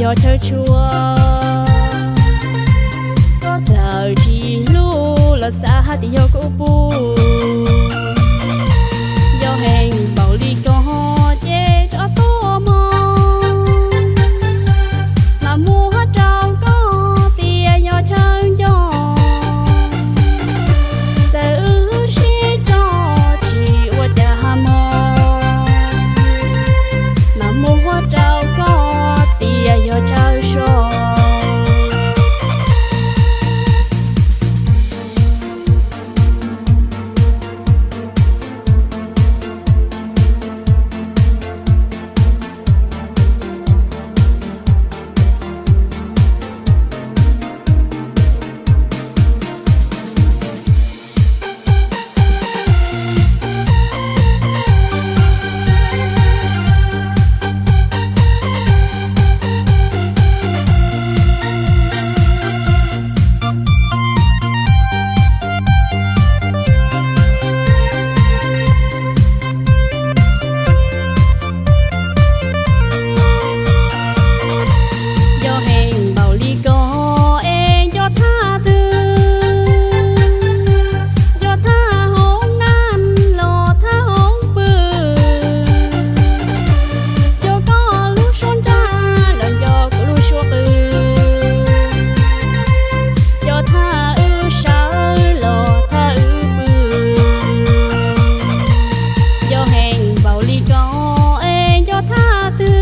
yog chaw tshua. Koj txawm tsis hlub los xav hais tias yog kuv pub. Yog heev npaum li ko ces tso tuaj mog, mas muab rau koj tias yog chaw nco. Txawm wb sib tso tsis ua cas mog, mas muab rau koj tias yog chaw so. Yog heev npaum li ko es nco thaj twg, nco thaj hoob nab los thaj hoob pw, nco koj lub suab nraj los nco kuv lub suab qw, nco thaj wb sawv los thaj wb pw. Yog heev npaum li ko es nco thaj twg,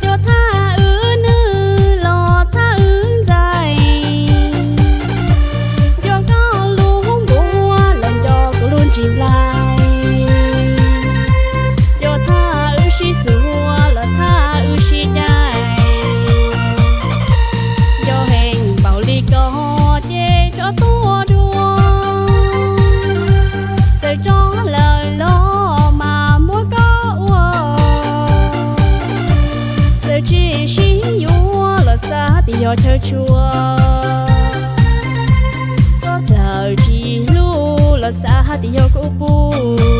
nco thaj wb nws los thaj wb ntxais, nco koj lub npua los nco kuv lub ntsis nplai, nco thaj wb sib xuas los thaj wb sib caij. Yog heev npaum li ko ces tso tuaj dua, txawm tso lawm los mas muab koj ua. Txawm tsis sib yuav los xav tias yog chaw tshua, koj txawm tsis hlub los xav hais tias yog kuv pub.